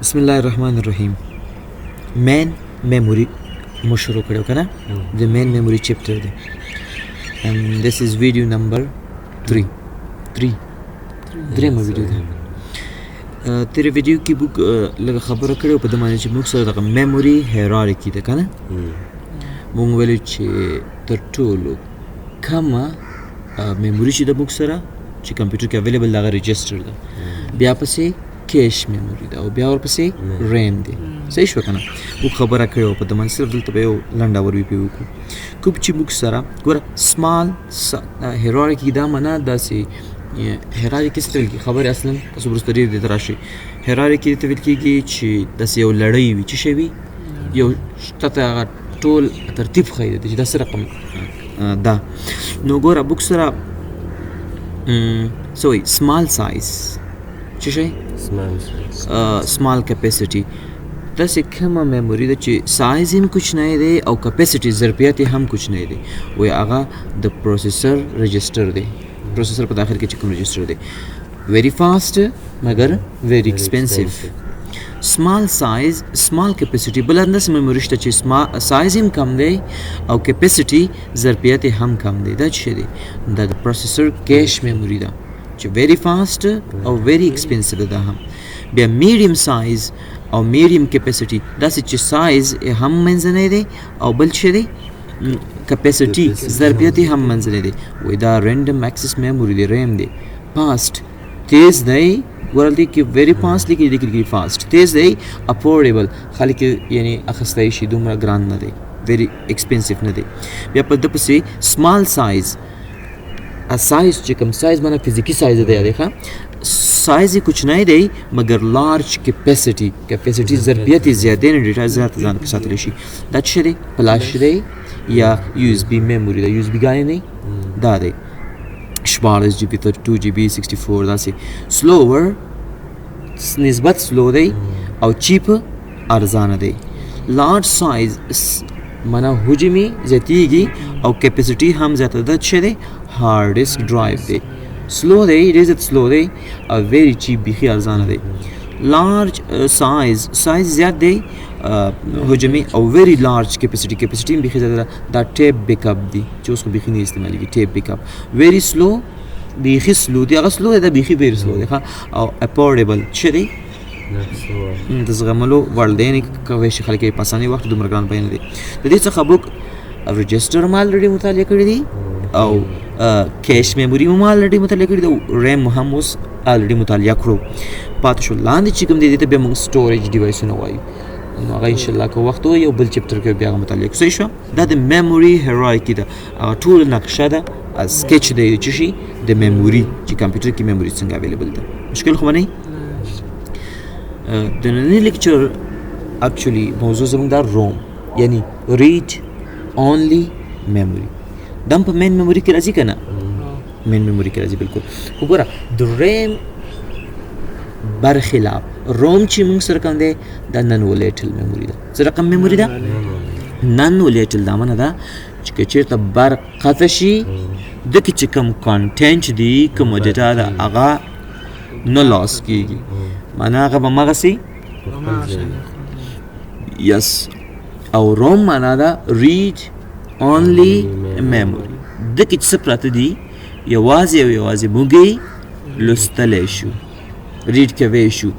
بسم الله الرحمن الرحیم. Main memory مو شروع کړو کنه، د main memory chapter دی and this is video number 3. 3 درېمه ویډیو ده. تېره ویډیو کې موږ لږه خبره کړې وه په دې معنی چې موږ سره دغه memory hierarchy ده که نه. موږ ویلو چې تر ټولو کمه memory چې ده موږ سره چې کمپیوټر کې available ده هغه register ده، بیا پسې cache memory ده او بیا ورپسې ریم دی. صحیح شو که نه؟ موږ خبره کړې وه په دې باندې، صرف دلته به یو لنډه overview پرې وکړو. کوم چې موږ سره ګوره small hierarchy دا معنا داسې hierarchy څه ته ویل کېږي؟ خبرې اصلا تاسو وروسته ډېر دې ته راشئ. Hierarchy ته ویل کېږي چې داسې یو لړۍ وي، چې شی وي یو تا ته هغه ټول ترتیب ښایي چې دا څه رقم ده. نو ګوره موږ سره څه وایي small size څه شی؟ Small capacity. داسې کومه memory ده چې سایز یې هم کوچنی دی او capacity ظرفیت یې هم کوچنی دی، وایي هغه د processor register دی. Processor په داخل کې چې کوم register دی very fast مګر very expensive. Small size small capacity. بله داسې memory شته چې سایز یې هم کم دی او capacity ظرفیت یې هم کم دی. دا څه دی؟ دا د processor cache memory ده چې very fast او very expensive ده هم. بیا medium size او medium capacity، داسې چې سایز یې هم منځنی دی او بل څه دی capacity ظرفیت یې هم منځنی دی، وایي دا random access memory دی، ریم دی. Fast تیز دی، ګوره دې کې very fast لیکي، دې کې لیکي fast، تیز دی، affordable خلک یعنی اخیستی شي، دومره ګران نه دی، very expensive نه دی. بیا په ده پسې small size، size چې کوم سایز معنی فزیکي سایز دی، یادې ښه سایز یې کوچنی دی مګر large capacity، capacity ظرفیت یې زیات دی، نو data زیات ځان کې ساتلی شي. دا څه دی؟ فلش دی یا USB memory ده، USB ګانې نه دا دی، 16 GB، 32 GB، 64. داسې slower نسبت slow دی او cheap ارزانه دی. Large size معنا حجم یې زیاتېږي او capacity هم زیاته ده. څه دی؟ Hard disk drive دی. Slow دی، ډېر زیات slow دی او very cheap بیخي ارزانه دی. Large size، size زیات دی حجم او very large capacity، capacity هم بیخي زیاته ده. دا tape backup دی چې اوس خو بیخي نه استعمالېږي. Tape backup very slow، بیخي slow دی، هغه slow دی، دا بیخي very slow دی. ښه او affordable څه دی؟ د زغملو وړ دی، یعنې کوی شي خلک یې په اسانۍ وخت، دومره ګران بیه نه دی. د دې څخه موږ register هم already مطالعه کړي دي او cache memory هم already مطالعه کړي دي او ریم هم اوس already مطالعه کړو. پاتې شو لاندې چې کوم دی، دې ته بیا موږ storage device ونه وایو، نو هغه انشاءالله که وخت و یو بل chapter کې بیا هغه مطالعه کړو. صحیح شوه؟ دا د memory hierarchy ده، هغه ټول نقشه ده، سکیچ دی چې شي د memory چې کمپیوټر کې memory څنګه available ده. مشکل خو به نه؟ د ننني lecture actually موضوع زموږ دا ROM یعنی read only memory. دا هم په main memory کې راځي که نه؟ Main memory کې راځي بالکل. خو ګوره د ریم برخلاف ROM چې موږ سره کوم دی دا non volatile memory ده. څه رقم memory ده؟ Non volatile. دا معنی ده چې که چېرته برق قطع شي د کې چې کوم content دی، کوم data ده، هغه نه loss کیږي، معنا هغه به مغسي yes. او ROM معنا ده read only memory. د کې څه پراته دي یوازې او یوازې موږ یې لوستلی شو، read کوی شو،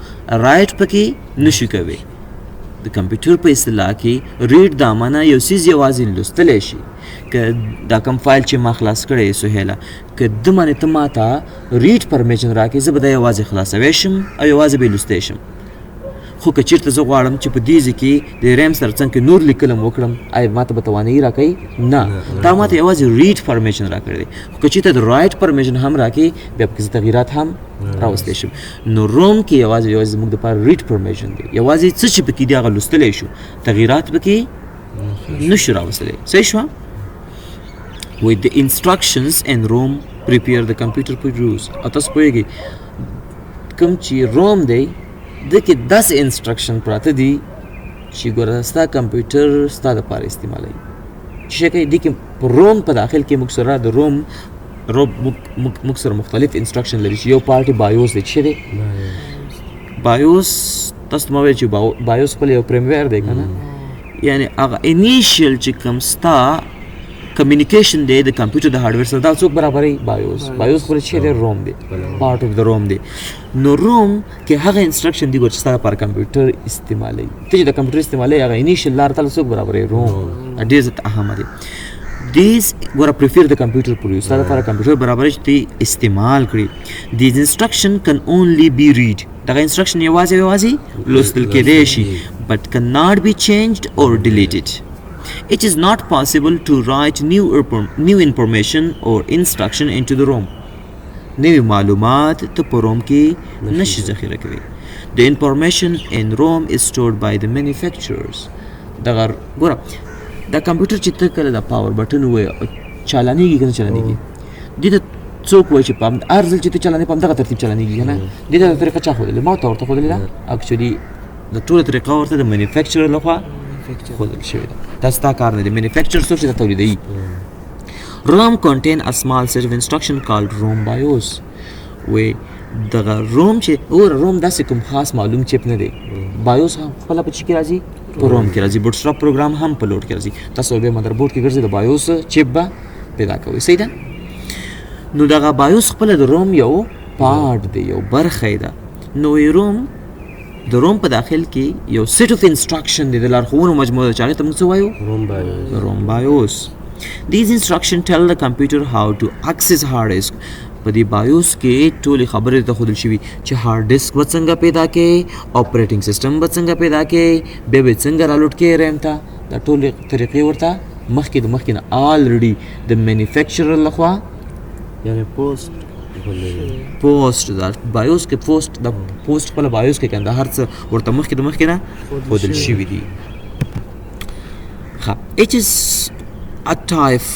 write پکې نشو کوی. د کمپیوټر په اصطلاح کې read دا معنا یو څیز یوازې لوستلی شي. که دا کوم فایل چې ما خلاص کړی سهیله، که د باندې ته ما ته read permission راکړې، زه به دا یوازې خلاصوی شم او یوازې به یې لوستی شم. خو که چېرته زه غواړم چې په دې ځای کې د ریم سره څنګه نور لیکل هم وکړم، آیا ما ته به توانایي راکوي؟ نه، تا ما ته یوازې read permission راکړی دی. خو که چېرته د write permission هم راکړې، بیا پکې زه تغییرات هم راوستی شم. نو ROM کې یوازې یوازې زموږ دپاره read permission دی، یوازې څه چې پکې دي هغه لوستلی شو، تغییرات پکې نشو راوستلی. صحیح شوه؟ With the instructions in ROM prepare the computer produce. او تاسو پوهېږئ کوم چې ROM دی د کې داسې instruction پراته دي چې ګوره ستا کمپیوټر ستا دپاره استعمالوي. چې کوي دې کې په ROM په داخل کې موږ سره د ROM موږ سره مختلف instruction لري چې یو part BIOS دی. چې دی BIOS؟ تاسو ته ما ویل چې BIOS خپل یو firmware دی که نه، یعنی هغه initial چې کوم ستا communication دی د کمپیوټر د hardware سره، دا څوک برابروي؟ BIOS. BIOS خو چې دی ROM دی، part of the ROM دی. نو ROM کې هغه instruction دی چې ستا لپاره کمپیوټر استعمالوي، ته چې د کمپیوټر استعمالوي هغه initial لار ته څوک برابروي؟ ROM. ډېر زیات اهمه دی. These ګوره prepare the computer for you، ستا لپاره کمپیوټر برابروي چې ته استعمال کړي. These instruction can only be read، دغه instruction یوازې یوازې لوستل کېدای شي، but cannot be changed or deleted. It is not possible to write new information or instruction into the ROM. نوی معلومات ته په ROM کې نشي ذخیره کوي. The information in ROM is stored by the manufacturers. دغه ګوره دا کمپیوټر چې ته کله د power button ووایې چالانېږي که نه چالانېږي؟ دې ته څوک وایي چې په هر ځل چې ته چالانې په همدغه ترتیب چالانېږي که نه؟ دې ته دا طریقه چا ښودلې؟ ما ته ورته ښودلې ده. Actually د ټوله طریقه ورته د manufacturer لخوا ښودل شوې ده. دا ستا کار نه دی، manufacturer څوک چې دا تولیدوي. ROM contain a small set of instruction called ROM BIOS. وی دغه ROM چې اور ROM داسې کوم خاص معلوم chip نه دی. BIOS هم خپله په چی کې راځي؟ په ROM کې راځي. Bootstrap program هم په load کې راځي. تاسو به motherboard کې ګرځي د BIOS chip به پیدا کوئ، صحیح ده؟ نو دغه BIOS خپله د ROM یو part دی، یو برخه ده. نو ROM د ROM په داخل کې یو set of instruction دی، د لارښوونو مجموعه ده چې هغې ته موږ څه وایو؟ ROM BIOS. ROM BIOS. These instructions tell the computer how to access hard disk. په دې BIOS کې ټولې خبرې ته ښودل شوي چې hard disk به څنګه پیدا کې، operating system به څنګه پیدا کې، بیا به څنګه را load کې RAM ته. دا ټولې طریقې ورته مخکې د مخکې نه already د manufacturer لخوا یعنی پوسټ پوسټ دا BIOS کې پوسټ د پوسټ خپل BIOS کې کنده هر څه ورته مخکې د مخکې نه ښودل شوي دي. ښه، it is a type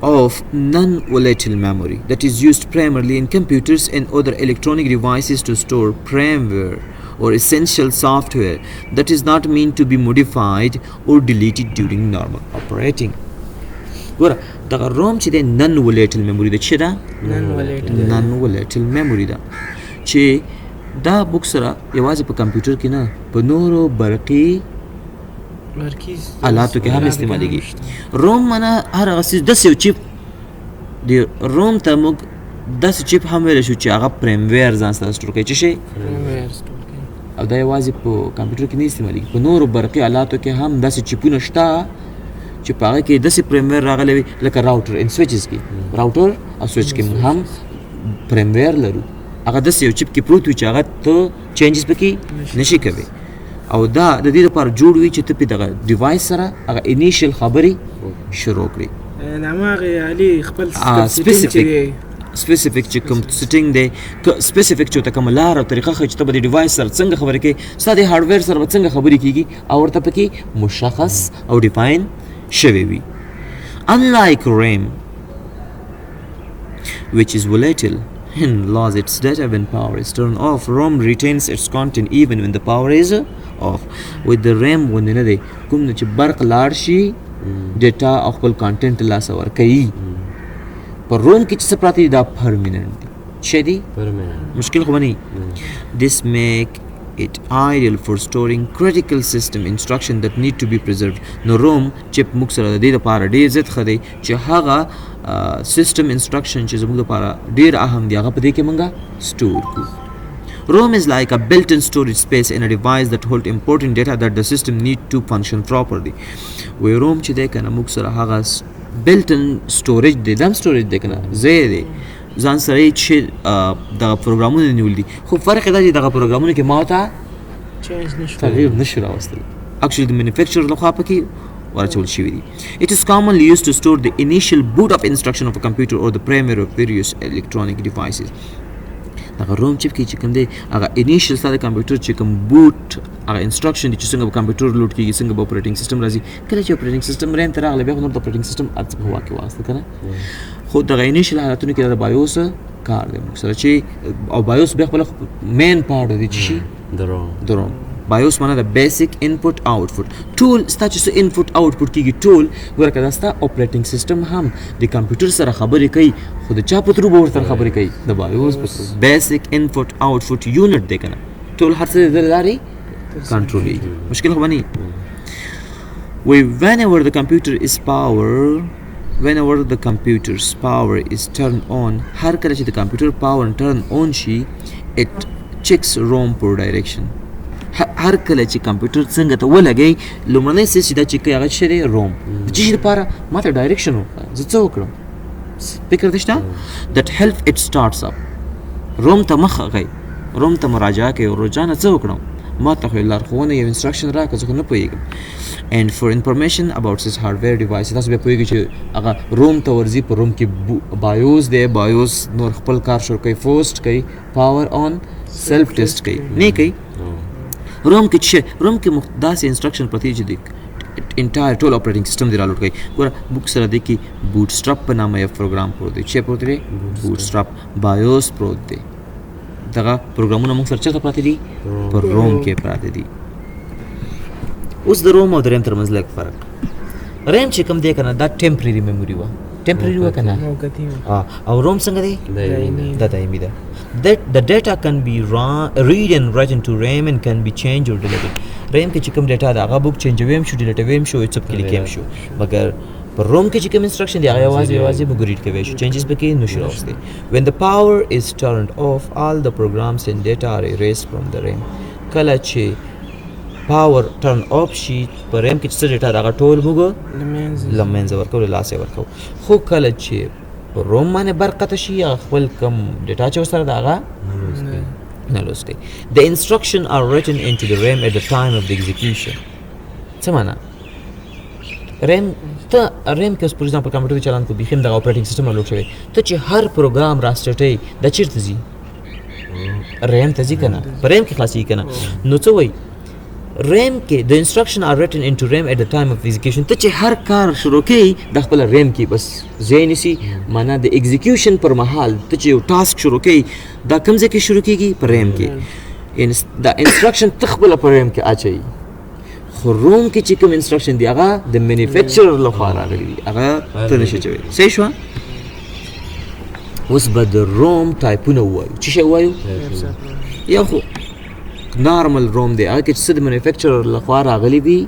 of non-volatile memory that is used primarily in computers and other electronic devices to store firmware or essential software that is not meant to be modified or deleted during normal operating. ګوره دغه ROM چې دی non volatile memory ده. چې ده non volatile memory ده چې دا موږ سره یوازې په کمپیوټر کې نه، په نورو برقي آلاتو کې هم استعمالېږي. ROM معنا هر هغه څیز داسې یو chip دی. ROM ته موږ داسې chip هم ویلی شو چې هغه firmware ځان سره store کوي. چې شي او دا یوازې په کمپیوټر کې نه استعمالېږي، په نورو برقي آلاتو کې هم داسې chip ونه شته چې په هغه کې داسې firmware راغلی وي، لکه router and switches کې، راوټر او سویچ کې موږ هم firmware لرو. هغه داسې یو chip کې پروت وي چې هغه ته changes پکې نشي کوي، او دا د دې لپاره جوړ وي چې ته په دغه device سره هغه initial خبرې شروع کړې. هماغه علي خپل specific چې کوم setting دی، specific چې ته کوم لار او طریقه ښیي چې ته به د device سره څنګه خبرې کوې، ستا د hardware سره به څنګه خبرې کیږي، او ورته پکې مشخص او define شوی وي. Unlike RAM, which is volatile and loses its data when power is turned off, ROM retains its content even when the power is off. With the RAM غوندې نه دی کوم چې برق لاړ شي data او خپل content لاسه ورکوي. په ROM کې چې څه پراته دي دا permanent دي. څه دي؟ مشکل خو به نه. This make it ideal for storing critical system instruction that need to be preserved. نو ROM chip موږ سره د دې لپاره ډېر زیات ښه دی چې هغه system instruction چې زموږ لپاره ډېر اهم دی هغه په دې کې موږ store کړو. ROM is like a built-in storage space in a device that hold important data that the system need to function properly. وی ROM چې دی کنه موږ سره هغه built-in storage دی، دم storage دی کنه، ځای دی ځان سره یې چې دغه پروګرامونه نیول دي. خو فرق یې دا چې دغه پروګرامونو کې ما ته تغییر نشي راوستلی. Actually د manufacturer لخوا پکې ورچول شوي دي. It is commonly used to store the initial boot up instruction of a computer or the firmware of various electronic devices. دغه ROM chip کې چې کوم دی هغه initial ستا د کمپیوټر چې کوم boot هغه instruction دی چې څنګه به کمپیوټر load کیږي، څنګه به operating system راځي. کله چې operating system RAM ته راغلی بیا خو نور د operating system هر څه په هوا کې واخیسته که نه. خو دغه initial حالتونو کې د BIOS کار دی موږ سره چې او BIOS بیا خپله main part دی چې شي د ROM. BIOS معنا د basic input output. ټول ستا چې څه input output کیږي ټول ګوره که دا ستا operating system هم د کمپیوټر سره خبرې کوي خو د چا په through به ورسره خبرې کوي؟ د BIOS په through. Basic input output unit دی که نه، ټول هر څه د لارې کنټرولېږي. مشکل خو به نه وي. Whenever the computer is power whenever the computer's power is turned on، هر کله چې د کمپیوټر power turn on شي، it checks ROM for direction. هر کله چې کمپیوټر څنګه ته ولګي، لومړنی څه چې دا چک کوي هغه څه دی؟ ROM. د څه شي لپاره؟ ما ته direction وښیه، زه څه وکړم، فکر دې شته؟ That help it starts up. ROM ته مخ غي، ROM ته مراجعه کوي، ورجانه څه وکړم، ما ته خو لارښوونه یو instruction راکړه، زه خو نه پوهېږم. And for information about this hardware device، تاسو بیا پوهېږئ چې هغه ROM ته ورځي، په ROM کې BIOS دی، BIOS نور خپل کار شروع کوي، POST کوي، power on self test کوي، نه کوي. ROM کې چې ROM کې داسې instruction پرتې چې د entire ټول operating system دی رالوډ کوي. ګوره، موږ سره دی کې bootstrap په نامه یو پروګرام پروت دی. چې پروت دی؟ Bootstrap، BIOS پروت دی. دغه پروګرامونه موږ سره چېرته پراته دي؟ په ROM کې پراته دي. اوس د ROM او د RAM ترمنځ لږ فرق. RAM چې کوم دی که نه، دا temporary memory وه، temporary وه که نه؟ موقتي وه. او ROM څنګه دی؟ دایمي. دا دایمي ده. That the data can be read and written to RAM and can be changed or deleted. RAM کې چې کوم data ده، هغه موږ change ویم شو، delete ویم شو، یو څه پکې لیکیم شو، مګر په ROM کې چې کوم instruction دی، هغه یوازې موږ read کوی شو، changes پکې نشو راوستی. When the power is turned off, all the programs and data are erased from the RAM. کله چې power turn off شي، په RAM کې چې څه data ده، هغه ټول موږ له منځه له منځه ورکوو، له لاسه یې ورکوو. خو کله چې په ROM باندې برق قطع شي، هغه خپل کوم data چې ورسره ده، هغه نه لوست کوي. The instruction are written into the RAM at the time of the execution. څه معنا؟ RAM ته، RAM کې اوس for example کمپیوټر چلان کو، بیخي هم دغه operating system لوډ شوی، ته چې هر پروګرام راسټرټوي، دا چېرته ځي؟ RAM ته ځي که نه؟ په RAM کې خلاصېږي که نه؟ نو څه وایي RAM کې؟ The instruction are written into RAM at the time of execution. ته چې هر کار شروع کوي، د خپل RAM کې بس ځای نیسي. معنا د execution پر مهال ته چې یو task شروع کوي، دا کوم ځای کې شروع کیږي؟ په RAM کې. یعنی دا instruction ته خپله په RAM کې اچوي. خو ROM کې چې کوم instruction دی، هغه د manufacturer لخوا راغلي دي، هغه ته نشي اچوي. صحیح شوه؟ اوس به د ROM type ونه ووایو. څه شی ووایو؟ یو خو normal ROM دی، هغه کې چې څه د manufacturer لخوا راغلي دي،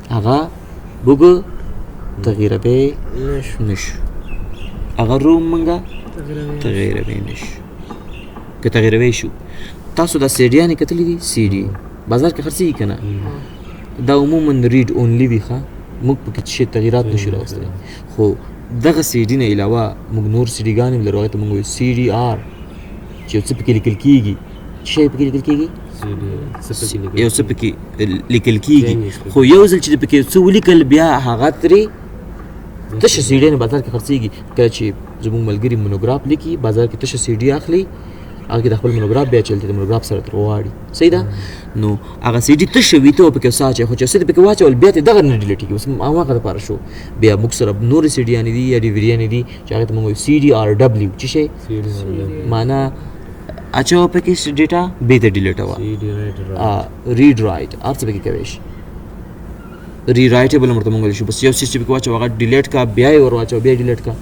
هغه موږ تغییروي نشو. نشو. هغه ROM موږ تغییروي تغییروي نشو. که تغییروي شو، تاسو دا سي ډیانې کتلې دي؟ سي ډي بازار کې خرڅېږي که نه؟ دا عموما read only وي، ښه، موږ پکې څه شی تغییرات نشو راوستلی. خو دغه سي ډي نه علاوه موږ نور سي ډي ګانې هم لرو، هغې ته موږ وایو سي ډي آر، چې یو څه پکې لیکل کېږي. څه شی پکې لیکل کېږي؟ یو څه پکې لیکل کېږي. خو یو ځل چې پکې یو څه ولیکل، بیا هغه ترې تشه سي ډي نه بازار کې خرڅېږي. کله چې زموږ ملګري مونوګراف لیکي، بازار کې تشه سي ډي اخلي، هغه کې د خپل مونوګراف بیا چلته د مونوګراف سره تر واړي. صحیح ده؟ نو هغه سي ډي تشه وي، ته پکې څه اچوې، خو چې څه دې پکې واچول، بیا ته دغه نه delete کېږي. اوس هماغه دپاره شو. بیا موږ سره نورې سي ډیانې دي یا ډي وي ډیانې دي چې هغې ته موږ وایو سي ډي آر ډبلیو. څه شی؟ معنا اچوه پکې data، بیا ته delete وه، read write هر څه پکې کوی شي. rewritable هم ورته موږ ویلی شو. بس یو څیز چې پکې واچوه، هغه delete کا، بیا یې ور واچوه، بیا یې delete کا،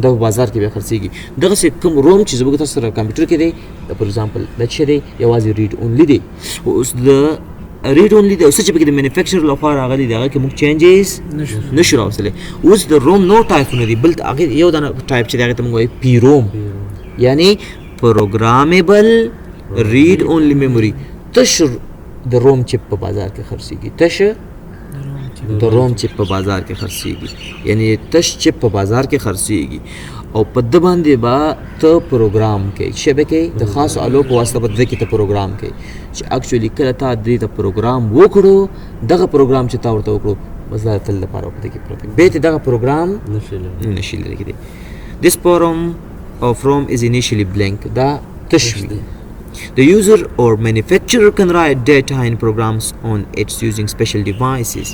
دا په بازار کې بیا خرڅېږي. دغسې کوم ROM چې زموږ تاسو سره کمپیوټر کې دی، دا for example دا چې دی، یوازې read only دی. اوس د read only دی، او څه چې پکې د manufacturer لخوا راغلي دی، هغه کې موږ changes نشو نشو راوستلی. اوس د ROM نور type ونه دي. بل هغې یو دانه ټایپ چې دی، هغې ته موږ وایو PROM، یعنی programmable read only memory. تش د ROM chip په بازار کې خرڅېږي. تش د ROM chip په بازار کې خرڅېږي، یعنی تش chip په بازار کې خرڅېږي، او په ده باندې به ته پروګرام کوي. څه به کوي؟ د خاصو آلو په واسطه به ده کې ته پروګرام کوي، چې actually کله تا دې ته پروګرام وکړو، دغه پروګرام چې تا ورته وکړو، بس دا تل لپاره په دې کې پروت دی، بیا ته دغه پروګرام نشي لرې کېدی. This form of ROM is initially blank. دا تش وي. The user or manufacturer can write data and programs on it using special devices.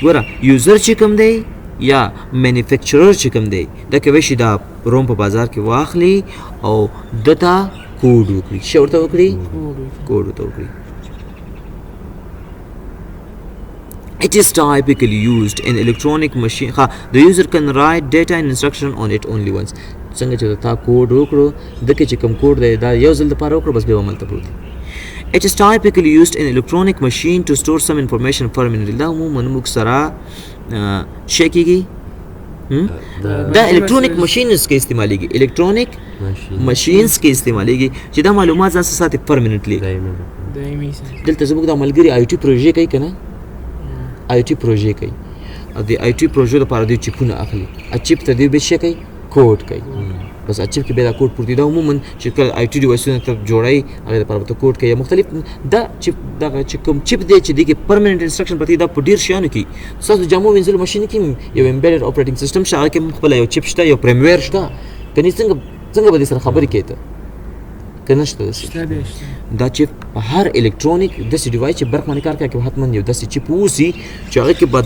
ګوره، user چې کوم دی یا manufacturer چې کوم دی، دا کوی شي دا ROM په بازار کې واخلي او دته کوډ وکړي. څه ورته وکړي؟ کوډ ورته وکړي. It is typically used in electronic machine. The user can write data and instruction on it only once. څنګه چې تا کوډ وکړو، د کې چې کوم کوډ دی، دا یو ځل دپاره وکړو، بس بیا به هملته پروت دی. It is typically used in electronic machine to store some information permanently. دا عموما موږ سره شی کېږي. دا الکترونیک ماشینز کې استعمالېږي، الکترونیک ماشینز کې استعمالېږي چې دا معلومات ځان سره ساتي permanently. دلته زموږ دا ملګري آی ټي پروژې کوي که نه، آی ټي پروژې کوي. د آی ټي پروژو لپاره دوی چپونه اخلي، چپ ته دوی بیا څه کوي؟ کوډ کوي. بس چپ کې بیا دا کوډ پورته. دا عموما چې کله آی ټي ډیوایسونه ته جوړوي هغې لپاره به ته کوډ کوي. مختلف دا چپ، دغه چې کوم چپ دی چې دې کې پرمننټ انسټرکشن پرتې، دا په ډېر شیانو کې، ستاسو د جامو وینځلو ماشین کې یو امبیډډ اپریټینګ سیستم شته، هغه کې هم خپله یو چپ شته، یو پریمویر شته. که نه څنګه به دې سره خبرې کوې ته؟ که نه شته داسې؟ دا چپ په هر الکترونیک داسې device چې برق باندې کار کوي کې حتما یو داسې چپ اوسي چې هغه کې به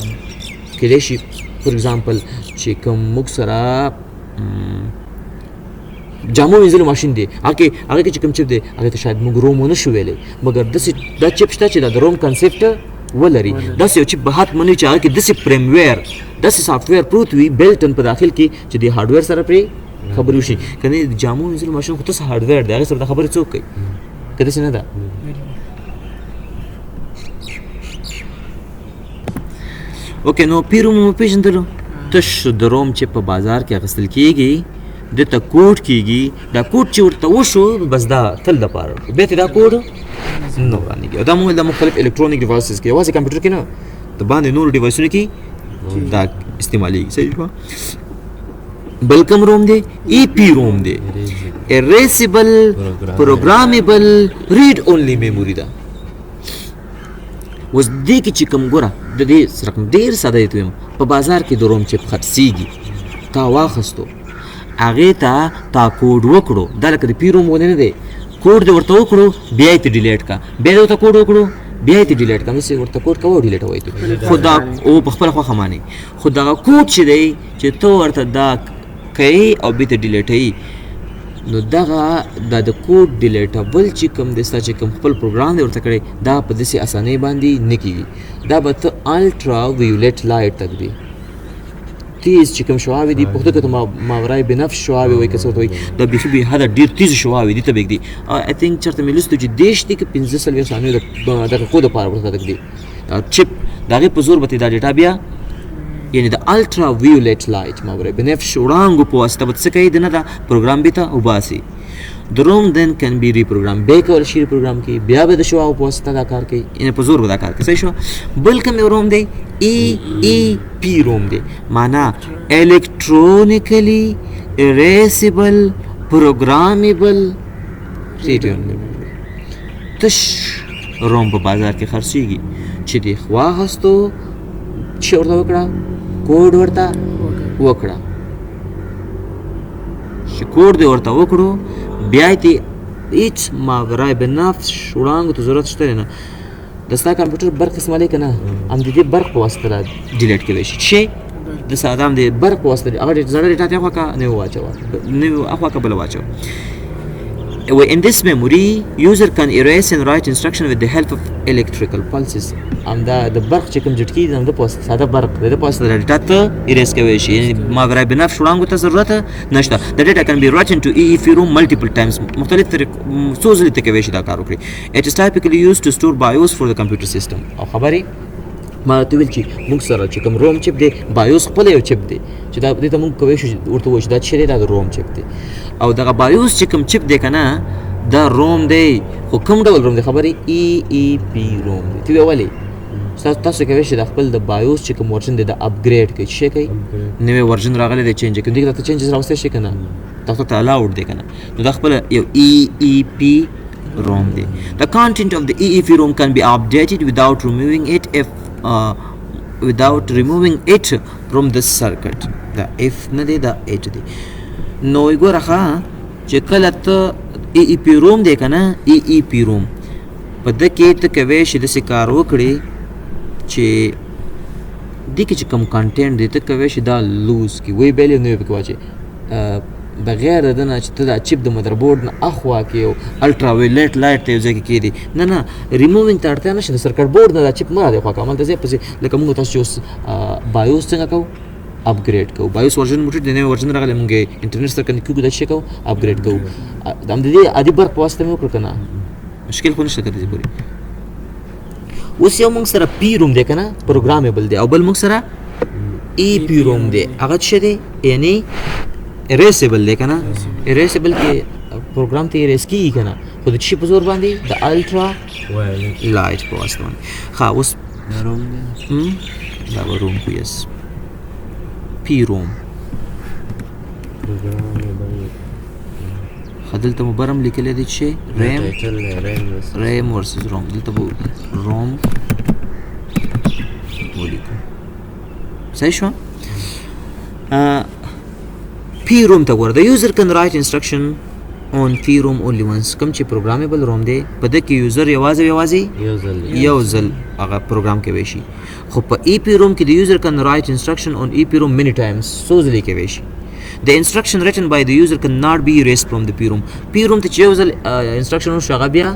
کېدای شي for example چې کوم موږ سره جامو وینځلو ماشین دی، هغه کې چې کوم چپ دی هغه ته شاید موږ ROM ونه شو ویلی، مګر داسې دا چپ شته چې دا د ROM concept ولري. داسې یو چپ به حتما وي چې هغه کې داسې firmware، داسې software پروت وي built-in په داخل کې چې د hardware سره پرې خبرې وشي. که نه د جامو وینځلو ماشین خو تاسو hardware دی، هغې سره د خبرې څوک کوي؟ که داسې نه ده؟ okay، نو PROM مو پېژندلو. تش د ROM چې په بازار کې اخیستل کېږي، ده ته کوډ کېږي، دا کوډ چې ورته وشو بس دا تل دپاره شو، بیا ته دا کوډ نه ورانېږي. او دا مو د مختلف electronic devices کې، یوازې کمپیوټر کې نه، د باندې نورو ډیوایسونو کې دا استعمالېږي. صحیح شوه؟ بل کوم ROM دی؟ EPROM دی، erasable programmable read only memory ده. اوس دې کې چې کوم ګوره د دې رقم ډېر ساده دی ته وایم، په بازار کې د ROM چپ خرڅېږي، تا واخیستو هغې ته تا کوډ وکړو، دا لکه د PROM غوندې نه دی، کوډ دې ورته وکړو بیا یې ته delete کړه، بیا دې ورته کوډ وکړو بیا یې ته delete کړه، همداسې ورته کوډ کوه او delete وایي ته. خو دا او په خپله خوښه معنی، خو دغه کوډ چې دی چې ته ورته دا کوې او بیا ته ډیلیټوي، نو دغه دا د کوډ ډیلیټول چې کوم دی، ستا چې کوم خپل پروګرام دی ورته کړی، دا په داسې اسانۍ باندې نه کېږي. دا به ته ultraviolet light ته ږدې، تیز چې کوم شعاوې دي، پښتو کې ته ماورای بنفش شعاوې وایي که څه ورته وایي، دا بیخي بې حده ډېر تیز شعاوې دي ته به ږدې. I think چېرته مې لوستو چې 30 دي که 45 ثانیو د دقیقو دپاره ورته ږدې دا چپ، د هغې په زور به دا data بیا یعنی د ultraviolet light ماورای بنفش وړانګو په واسطه به څه کوي، د نه دا پروګرام به ته وباسي. The ROM then can be reprogrammed، بیا کول شي reprogram کوي، بیا به د شعاعو په واسطه دا کار کوي، یعنی په زور به دا کار کوي. صحیح شوه؟ بل کوم یو ROM دی؟ EEPROM دی، معنا electronically erasable programmable read only. تش ROM په بازار کې خرڅېږي چې دې واخیستو چې ورته وکړه، کوډ ورته وکړه، چې کوډ دې ورته وکړو بیا یې ته هېڅ ماورای بنفش وړانګو ته ضرورت شته نه. د ستا کمپیوټر برق استعمالوي که نه، هم د دې برق په واسطه دا delete کېدای شي. چې د ساده هم د برق په واسطه هغه زړه data ته اخوا که نوې واچوه، نوې اخوا که بله واچوه. In this memory, user can erase and write instruction with the help of electrical pulses. همدا د برق چې کوم جټکې دي، همدا په واسطه ساده برق د په واسطه data ته erase کوي شي، یعنی ماورای بنفش وړانګو ته ضرورت نشته. The data can be written to EEPROM multiple times. مختلف طریق څو ځلې ته کوي شي دا کار وکړي. It is typically used to store BIOS for the computer system. او خبرې ما ته ویل چې موږ سره چې کوم ROM چپ دی، BIOS خپله یو چپ دی چې دا دې ته موږ کوی شو ورته ووایو چې دا څه دی، دا د ROM چپ دی. او دغه BIOS چې کوم چپ دی که نه، دا ROM دی، خو کوم ډول ROM دی؟ خبرې EEPROM دی. ته وایې ولې؟ تاسو کوی شئ د خپل د BIOS چې کوم version دی دا upgrade کړئ. څه کوي؟ نوی version راغلی دی، change کړئ. دې کې ته changes راوستی شي که نه؟ تاسو ته allowed دی که نه؟ نو دا خپله یو EEPROM دی. The content of the EEPROM can be updated without removing it if without removing it from the circuit. دا if نه دی، دا it دی. نو ګوره ښه چې کله ته EEPROM دی که نه، EEPROM په ده کې ته کوی شې داسې کار وکړې چې دې کې چې کوم content دی ته کوی شې دا لوز کړي، ویې بېلې نوی پکې واچوې، بغیر د ده نه چې ته دا چپ د motherboard نه اخوا کې یو ultraviolet light ته یو ځای کې کښېږدې. نه نه، ریمووینګ ته اړتیا نشته، د circuit board نه دا چپ مه را دې خوا کوه، همالته ځای په ځای لکه موږ تاسو چې اوس BIOS څنګه کوو، upgrade کوو. BIOS version مو ټیټ دی، نوی version راغلی، موږ یې انټرنیټ سره connect کړو، دا څه کوو، upgrade کوو. د همدې عادي برق په واسطه مې وکړو که نه؟ مشکل خو نشته. کته پورې اوس یو موږ سره PROM دی کنه، programmable دی، او بل موږ سره EPROM دی، هغه څه دی؟ یعنی erasable دی کنه. erasable کې پروګرام ته erase کیږي کنه، خو د څه په زور باندې؟ د ultra light په واسطه باندې. ښه، اوس دا ROM دی. دا به ROM خو، yes، PROM. Programmable. ښه، دلته مو برم لیکلی دی چې ریم. Title دی RAM versus RAM versus ROM. دلته به ROM ولیکو. صحیح شو. PROM ته ګوره، the user can write instruction on PROM only once. کوم چې programmable ROM دی، په دې کې user یوازې یوازې یو ځل. یو ځل هغه پروګرام کوي شي، خو په EPROM کې the user can write instruction on EPROM many times، څو ځلې کوي شي. The instruction written by the user cannot be erased from the PROM. PROM ته چې یو ځل instruction وشو، هغه بیا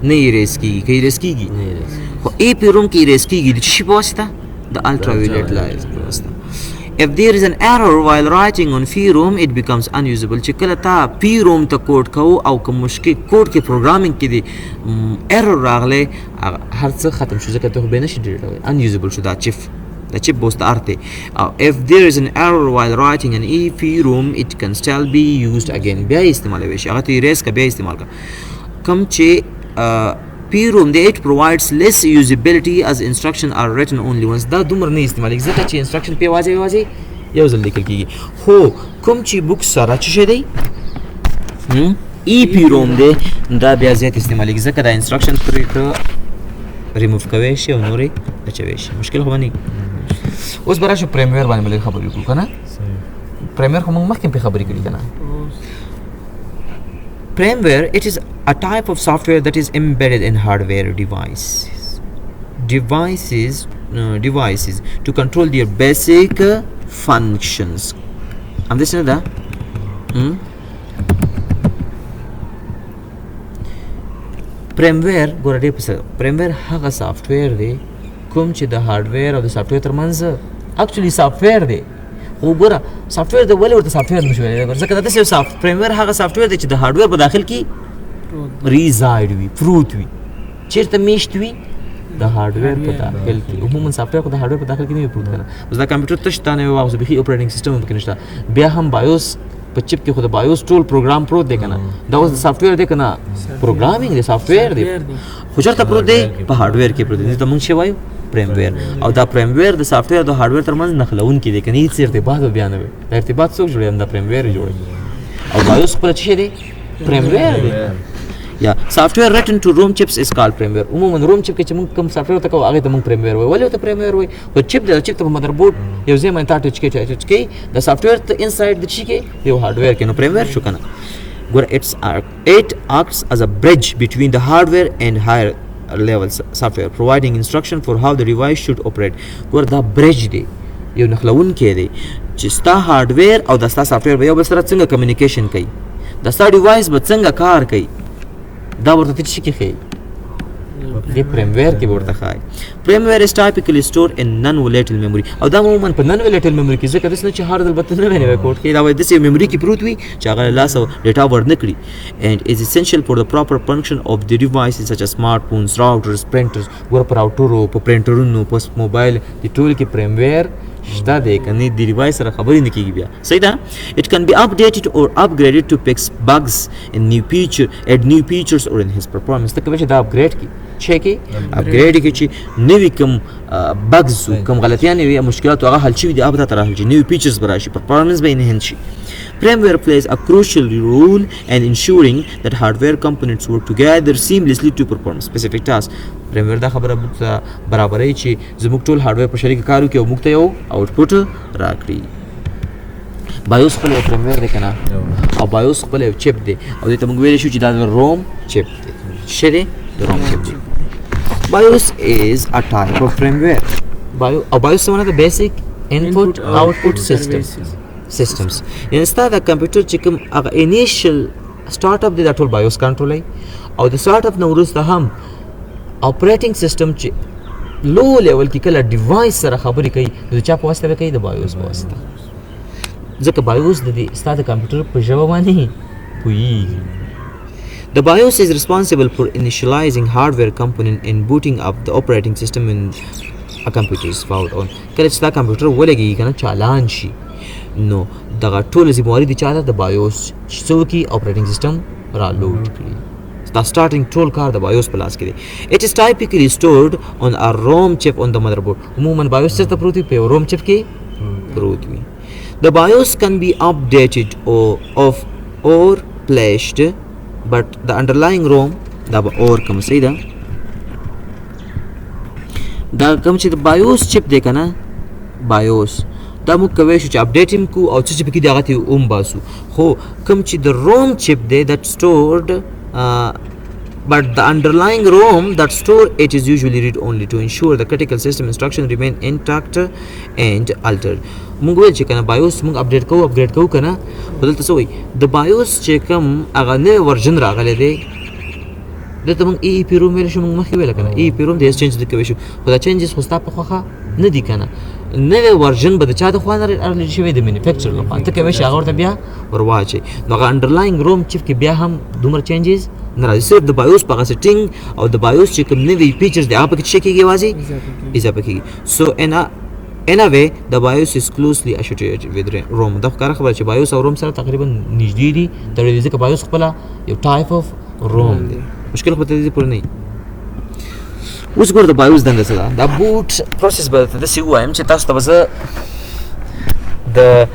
نه erase کیږي. که erase کیږي؟ نه erase. خو EPROM کې erase کیږي. د څه شي په واسطه؟ د ultraviolet light په واسطه. If there is an error while writing on PROM, it becomes unusable. چې کله تا PROM ته کوډ کوو او کوم مشکل کوډ کې، programming کې دی error راغلی، هغه هر څه ختم شو، ځکه ته خو به نشي delete کولی، unusable شو دا chip، دا chip به اوس د ارته. او if there is an error while writing an EPROM, it can still be used again. بیا یې استعمالوي شي، هغه ته erase کا، بیا استعمال کا. کوم چې PROM دی، it provides less usability as instruction are written only once. دا دومره نه استعمالېږي، ځکه چې instruction په یوازې یوازې یو ځل لیکل کیږي. خو کوم چې بوک سره څه شی دی، EPROM دی، دا بیا زیات استعمالېږي، ځکه دا instruction پرې ته ریموو کوی شي او نورې اچوي شي. مشکل خو به نه وي. اوس به راشو firmware باندې به لږ خبرې وکړو که نه. Firmware خو موږ مخکې پرې خبرې کړي که نه؟ Firmware, it is a type of software that is embedded in hardware devices to control their basic functions. Understand that? Hmm? Firmware ګوره ډېر پسه. Firmware هغه software دی کوم چې د hardware او د software ترمنځ، actually software دی، خو ګوره software دی، ولې ورته software نشو ویلی؟ ځکه دا داسې یو soft firmware هغه software دی چې د hardware په داخل کې reside وي، پروت وي. چیرته میشت وي؟ د hardware په داخل کې. عموما software خو د hardware په داخل کې نه وي پروت کنه. اوس دا کمپیوټر تش تا نه واغوسه، بیخي operating system هم پکې نشته، بیا هم BIOS په chip کې خو د BIOS ټول پروګرام پروت دی کنه. دا اوس د software دی کنه؟ Programming دی، software دی، خو چېرته پروت دی؟ په hardware کې پروت دی. دې ته موږ څه وایو؟ Firmware. او دا firmware د software د hardware ترمنځ نښلوونکی دی کنه، هیڅ ارتباط به بیا نه وي. دا ارتباط څوک جوړوي؟ همدا firmware جوړوي. او BIOS خپله څه شی دی؟ Firmware دی. یا software written to ROM chips is called firmware. عموما ROM chip کې چې موږ کوم software ته کوو، هغه ته موږ firmware وایو. ولې ته firmware وایو؟ خو chip دی، chip ته په motherboard یو ځای باندې تا ټچ کې، ټچ کې د software ته inside د چی کې یو hardware کې، نو firmware شو کنه. ګوره، it acts as a bridge between the hardware and higher level software, providing instruction for how the device should operate. ګوره، دا bridge دی، یو نښلوونکی دی چې ستا hardware او د ستا software به یو بل سره څنګه communication کوي، د ستا device به څنګه کار کوي، دا ورته ته څه کې ښیي؟ دې firmware کې به ورته ښایي. Firmware is typically stored in non volatile memory. او دا عموما په non volatile memory کې، ځکه داسې نه چې هر ځل به ته نوی نوی کوډ کې، دا وایي داسې memory کې پروت وي چې هغه له لاسه data ورنه کړي، and is essential for the proper function of the devices such as smartphones, routers, printers. ګوره، په راوټرو، په پرنټرونو، په موبایل، د ټول کې firmware شته دی، کني د device سره خبرې نه کیږي بیا. صحیح ده. It can be updated or upgraded to fix bugs in new feature, add new features or enhance performance. ته کولی شې دا upgrade کی، چې کې upgrade کی چې نوي کوم bugs، کوم غلطیانې وي، مشکلات، هغه حل شوي دي، هغه ته حل شي، نوي features به راشي، performance به enhance شي. Firmware plays a crucial role in ensuring that hardware components work together seamlessly to perform specific tasks. Firmware دا خبره موږ ته برابروي چې زموږ ټول hardware په شریکه کار وکړي او موږ ته یو output راکړي. BIOS خپل یو firmware دی که نه؟ او BIOS خپل یو chip دی، او دې ته موږ ویلی شو چې دا د ROM chip دی. څه دی؟ د ROM chip دی. BIOS is a type of firmware. Bio او BIOS څه معنی ده؟ Basic Input Output System Systems. یعنی ستا د کمپیوټر چې کوم هغه initial start up دی، دا ټول BIOS کنټرولوي، او د start up نه وروسته هم operating system چې low level کې کله device سره خبرې کوي، نو د چا په واسطه به کوي؟ د BIOS په واسطه، ځکه BIOS د دې ستا د کمپیوټر په ژبه باندې پوهېږي. The BIOS is responsible for initializing hardware component and booting up the operating system when a computer is powered on. کله چې دا کمپیوټر ولګیږي کنه، چالان شي، نو دغه ټول ذمہواري د چا ده؟ د BIOS، چې څه وکړي؟ Operating system را load کړي. دا starting ټول کار د BIOS په لاس کې دی. It is typically stored on a ROM chip on the motherboard. عموما BIOS چېرته پروت وي؟ په یو ROM chip کې پروت وي. The BIOS can be updated or of or flashed, but the underlying ROM، دا به اور کوم، صحیح ده. دا کوم چې د BIOS chip دی کنه، BIOS دا موږ کوی شو چې update هم کو او څه چې پکې دی هغه ته اوم باسو، خو کوم چې د ROM chip دی that stored but the underlying ROM that store it is usually read only to ensure the critical system instruction remain intact and altered. موږ ویل چې کنه BIOS موږ update کوو، upgrade کوو کنه، خو دلته څه وایي؟ د BIOS چې کوم هغه نوی version راغلی دی، دلته موږ EEPROM ویل شو، موږ مخکې ویل کنه، EEPROM د change د کوي شو، خو دا changes خو ستا په خوښه نه دي کنه. نوی version به د چا د خوا نه راغلی شوی؟ د manufacturer له خوا. ته کوی شي هغه ورته بیا ور واچي، نو هغه underlying ROM chip کې بیا هم دومره changes نه راځي. صرف د BIOS په هغه setting او د BIOS چې کوم نوی features دی هغه پکې څه کېږي؟ یوازې اضافه کېږي. So in a way the BIOS is closely associated with ROM. دا ښکاره خبره چې BIOS او ROM سره تقریبا نږدې دي تړلي، ځکه BIOS خپله یو type of ROM دی. مشکل خو ته دې پورې نه. اوس ګوره، د BIOS دنده څه ده؟ دا boot process به درته داسې ووایم چې تاسو ته به زه د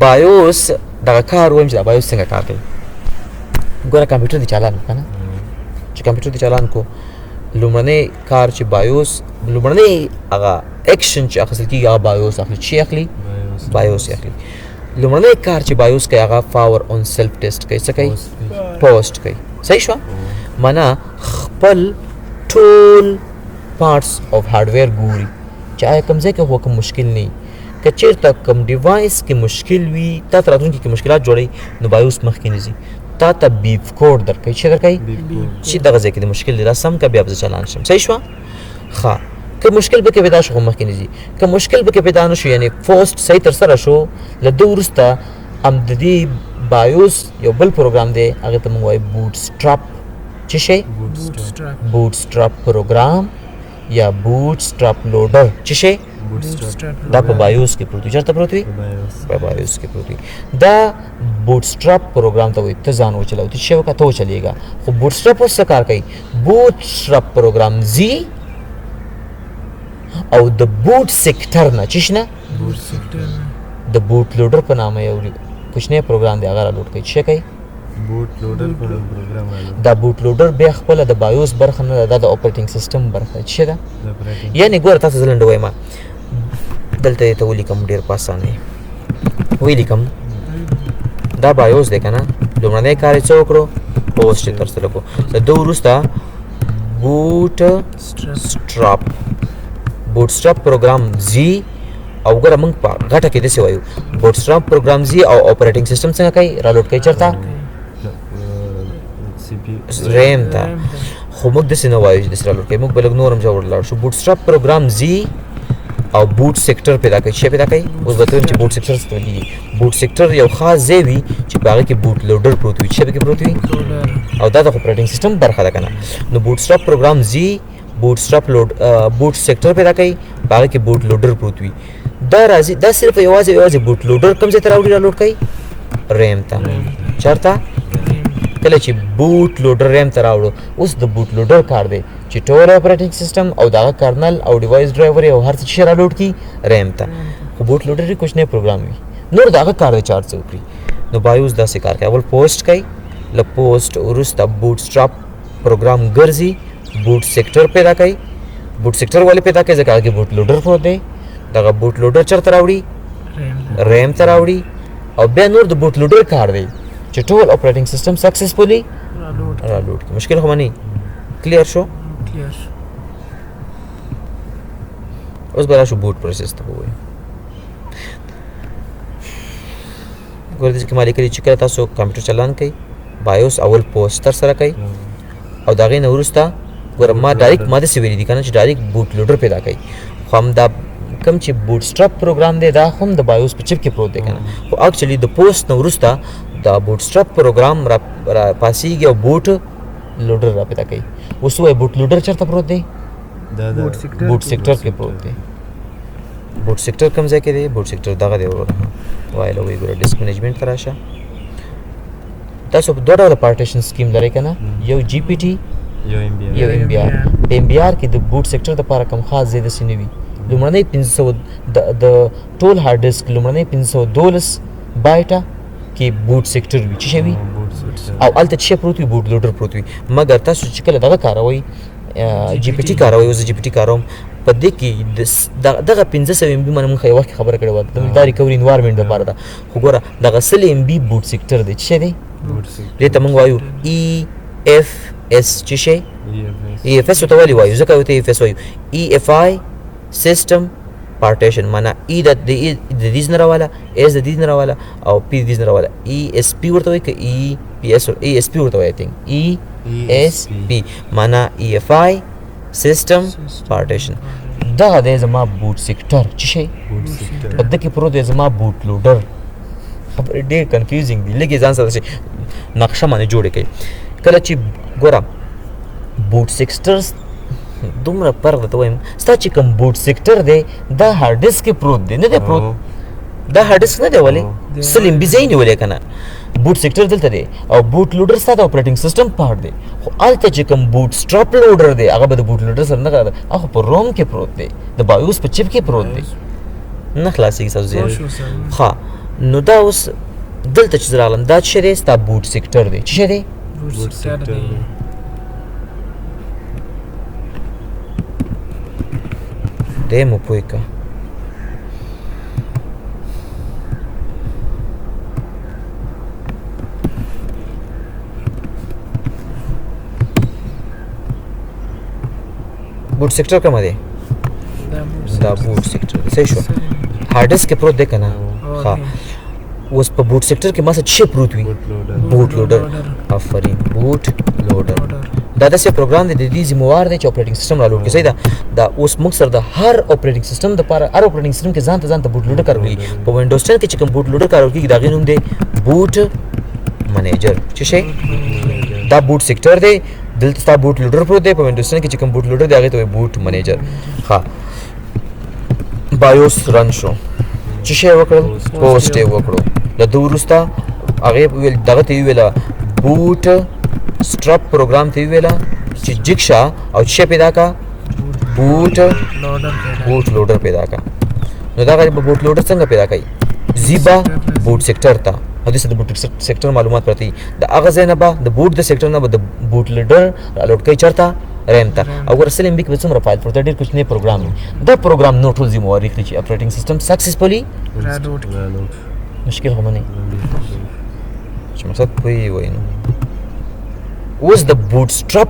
BIOS دغه کار ووایم چې دا BIOS څنګه کار کوي. ګوره، کمپیوټر دې چالان کړ کنه، چې کمپیوټر دې چالان کو، لومړنی کار چې BIOS، لومړنی هغه اکشن چې اخیستل کېږي هغه BIOS اخلي. چې اخلي؟ BIOS اخلي. لومړنی کار چې BIOS کوي هغه power on self test کوي. څه کوي؟ POST کوي. صحیح شو؟ معنا خپل ټول parts of hardware ګوري چې آیا کوم ځای کې خو کوم مشکل نه. که چیرته کوم device کې مشکل وي، تا ته راتلونکي کې مشکلات جوړوي، نو BIOS مخکې نه ځي، تا ته beep code درکوي. چې درکوي چې دغه ځای کې د مشکل دی، دا سم که، بیا به زه چالان شم. صحیح شوه؟ ښه، که مشکل پکې پیدا شو خو مخکې نه ځي. که مشکل پکې پیدا نه شو، یعنی POST صحیح ترسره شو، له ده وروسته هم د دې BIOS یو بل پروګرام دی، هغه ته موږ وایو bootstrap. څه شی؟ Bootstrap program یا bootstrap loader. څه شی؟ دا په BIOS کې پروت وي. چېرته پروت وي؟ په BIOS کې پروت وي. دا bootstrap program ته وایي ته ځان وچلوه، ته څه وکړه، ته وچلېږه. خو bootstrap اوس څه کار کوي؟ Bootstrap program ځي او د boot sector نه، چې شنه د boot loader په نامه یو کوچنی پروګرام دی، هغه را load کوي. څه کوي؟ Boot loader په نوم پروګرام رالوډ. دا boot loader بیا خپله د BIOS برخه نه ده، دا د operating system برخه ده. څه ده؟ یعنی ګوره، تاسو زه لنډه وایم، دلته یې ته ولیکم، ډېر په اسانۍ ولیکم. دا BIOS دی که نه؟ لومړنی کار یې څه وکړو؟ POST یې ترسره کړو. له ده وروسته bootstrap program ځي او ګوره، موږ په غټه کې داسې وایو، bootstrap program ځي او operating system څنګه کوي؟ را load کوي. چېرته؟ ریم ته. خو موږ داسې نه وایو چې داسې را load کوي، موږ به لږ نور هم ژور لاړ شو. Bootstrap program ځي او boot sector پیدا کوي. څه پیدا کوي؟ اوس به ته ووایم چې boot sector څه ته ویل کېږي. Boot sector یو خاص ځای وي چې په هغه کې boot loader پروت وي. څه پکې پروت وي؟ او دا د operating system برخه ده که نه؟ نو bootstrap program ځي، bootstrap load boot sector پیدا کوي، په هغه کې boot loader پروت وي. دا راځي، دا صرف یوازې boot loader کوم ځای ته راوړي؟ را load کوي ریم ته. چېرته؟ کله چې boot loader RAM ته راوړو، اوس د boot loader کار دی چې ټول operating system او دغه kernel او device driver او هر څه چې را load کړي ریم ته. خو boot loader یې کوچنی پروګرام وي، نور د هغه کار دی چې هر څه وکړي. نو BIOS داسې کار کوي، اول POST کوي، له POST وروسته bootstrap program ګرځي، boot sector پیدا کوي. Boot sector ولې پیدا کوي؟ ځکه هغه کې boot loader پروت دی. دغه boot loader چېرته راوړي؟ ریم ته راوړي. او بیا نور د boot loader کار دی چې ټول operating system successfully را load کړي. مشکل خو نه clear شو؟ Clear. اوس به راشو boot process ته. ووایو، ګوره، دې کې ما لیکلي چې کله تاسو کمپیوټر چالان کوئ، BIOS اول POST تر سره کوي او د هغې نه وروسته، ګوره، ما direct ما داسې ویلي دي که نه چې direct boot loader پیدا کوي، خو همدا کوم چې bootstrap program دی دا هم د BIOS په chip کې پروت دی که نه؟ خو actually د POST نه وروسته دا bootstrap program را پاسېږي او boot loader را پیدا کوي. اوس وایي boot loader چېرته پروت دی؟ boot sector کې پروت دی. boot sector کوم ځای کې دی؟ boot sector دغه دی وروره. وایي له وایي ګوره disk management ته راشه. تاسو په دوه ډوله partition scheme لرئ که نه؟ یو GPT، یو MBR. په MBR کې د boot sector دپاره کوم خاص ځای داسې نه وي. لومړنۍ 500 د ټول hard disk لومړنۍ 512 بایټه کې boot sector وي. څه شی وي؟ او هلته څه شی پروت وي؟ boot loader پروت وي. مګر تاسو چې کله دغه کاروئ، GPT کاروئ، اوس زه GPT کاروم، په دې کې دغه 500 MB باندې مونږ یو وخت کې خبره کړې وه، دا recovery environment دپاره ده. خو ګوره دغه 100 MB boot sector دی. څه شی دی؟ دې ته مونږ وایو EFS. څه شی؟ EFS ورته ولې وایو؟ ځکه ورته EFS وایو. EFI system partition، معنا E د دې نه راواله، S د دې نه راواله، او P د دې نه راواله. ESP ورته وایي که EPS؟ ESP ورته وایي، I think ESP، معنا EFI system partition. دغه دی زما boot sector. څه شی؟ په ده کې پروت دی زما boot loader. خبرې ډېر confusing دي، لږ یې ځان سره داسې نقشه باندې جوړې کړئ. کله چې ګوره boot sector دومره فرق درته وایم، ستا چې کوم boot sector دی دا hard disk کې پروت دی، نه دی پروت؟ دا hard disk نه دی، ولې 100 MB ځای نیولی که نه؟ boot sector دلته دی او boot loader ستا د operating system part دی. خو هلته چې کوم bootstrap loader دی هغه به د boot loader سره نه غواړي، هغه خو په ROM کې پروت دی، د BIOS په chip کې پروت دی، نه خلاصېږي ستاسو ذهن. ښه نو دا اوس دلته چې زه راغلم دا څه شی دی؟ ستا boot sector دی. څه شی دی؟ boot sector دی. دی مو پوه که. boot sector کومه دی؟ دا boot sector دی. صحیح شو. hard disk کې پروت دی که نه؟ ښه اوس په boot sector کې ما سره څه پروت وي؟ boot loader. آفرین، boot loader. دا داسې پروګرام دی د دې ذمہوار دی چې operating system را load کړي. صحیح ده. دا اوس موږ سره د هر operating system دپاره، هر operating system کې ځان ته ځان ته boot loader کارول کېږي. په Windows 10 کې چې کوم boot loader کارول کېږي د هغې نوم دی boot manager. څه شی؟ دا boot sector دی، دلته ستا boot loader پروت دی. په Windows 10 کې چې کوم boot loader دی هغې ته وایي boot manager. ښه BIOS run شو، څه شی وکړل؟ POST یې وکړو. له ده وروسته هغې وویل، دغه ته یې وویله bootstrap program ته یې وویله چې جګ شه او څه شی پیدا کا؟ boot loader پیدا کا. نو دغه به boot loader څنګه پیدا کوي؟ ځي به boot sector ته، او دې سره د boot sector معلومات پرته وي. د هغه ځای نه به د boot د sector نه به د boot loader را load کوي چېرته؟ RAM ته. او ګوره 100 MB کې به څومره فایل پروت دی، ډېر کوچنی پروګرام دی. دا پروګرام نو ټول ذمهواري اخلي چې operating system successfully مشکل خو به نه چې مقصد پوه یې وایي. نو اوس د bootstrap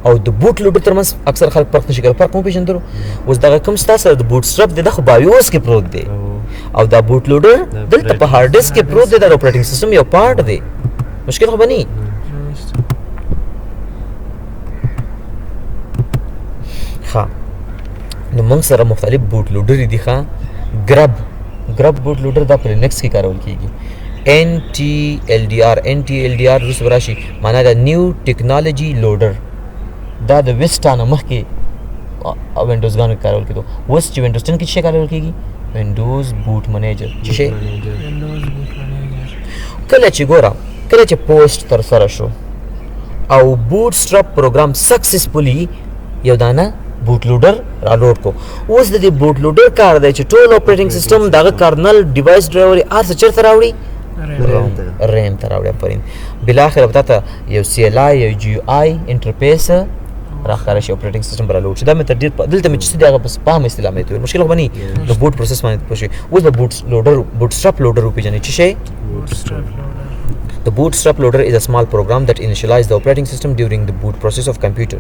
او د boot loader ترمنځ اکثر خلک فرق نشي کولی. فرق مو پېژندلو؟ اوس دغه کوم ستا سره د bootstrap دی دا خو BIOS کې پروت دی، او دا boot loader دلته په hard disk کې پروت دی، دا د operating system یو part دی. مشکل خو به نه. ښه نو موږ سره مختلف boot loader دي. ښه GRUB، GRUB boot loader دا په Linux کې کارول کېږي. NTLDR، NTLDR وروسته به راشي، معنا دا new technology loader. دا د Vista نه مخکې Windows ګانو کې کارول کېدو. اوس چې Windows 10 کې څه شی کارول کېږي؟ Windows boot manager. څه شی؟ کله چې ګوره، کله چې POST ترسره شو او bootstrap program successfully یو دانه boot loader را load کو، اوس د دې boot loader کار دی چې ټول operating system دغه kernel device driver هر څه چېرته راوړي؟ RAM ته راوړي. آفرین. بالاخره به تا ته یو CLI یو GUI interface راښکاره شي، operating system به را load شي. دا مې تر ډېر دلته مې چې څه دي هغه په سپام اصطلاح مې ویل، مشکل خو به نه وي. د boot process باندې پوه شئ. اوس به boot loader، bootstrap loader وپېژنئ. څه شی؟ The bootstrap loader is a small program that initializes the operating system during the boot process of computer.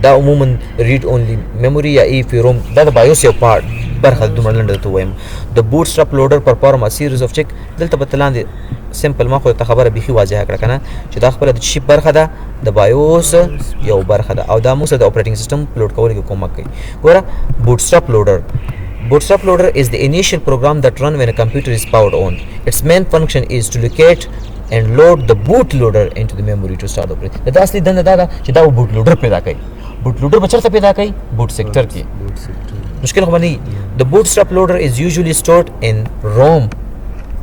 دا عموما read only memory یا EEPROM، دا د BIOS یو part برخه ده، دومره لنډه درته ووایم. The bootstrap loader perform a series of check. دلته به ته لاندې simple، ما خو درته خبره بیخي واضحه کړه که نه چې دا خپله د څه شي برخه ده؟ د BIOS یو برخه ده، او دا موږ سره د operating system load کولو کې کومک کوي. ګوره bootstrap loader، Bootstrap loader is the initial program that run when a computer is powered on. Its main function is to locate and load the boot loader into the memory to start operating. دا اصلي دنده دا ده چې دا boot loader پیدا کوي. Boot loader به چېرته پیدا کوي؟ Boot sector کې. Boot sector. مشکل خو به نه وي. The bootstrap loader is usually stored in ROM.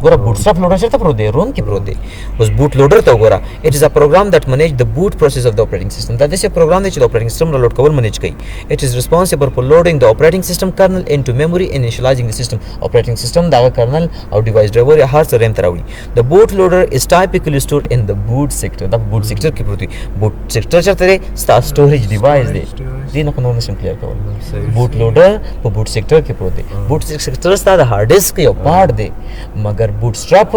ګوره bootstrap loader چېرته پروت دی؟ ROM کې پروت دی. اوس boot loader ته وګوره. It is a program that manage the boot process of the operating system. دا داسې پروګرام دی چې د operating system را load کول manage کوي. It is responsible for loading the operating system kernel into memory and initializing the system. Operating system دغه kernel او device driver یا هر څه RAM ته راوړي. The boot loader is typically stored in the boot sector. دا په boot sector کې پروت دی. Boot sector چېرته دی؟ ستا storage device دی. Storage device. دې نه خو نور نشم clear کول. صحیح. Boot loader په boot sector کې پروت دی. Boot sector ستا د hard disk یو part دی، مګر bootstrap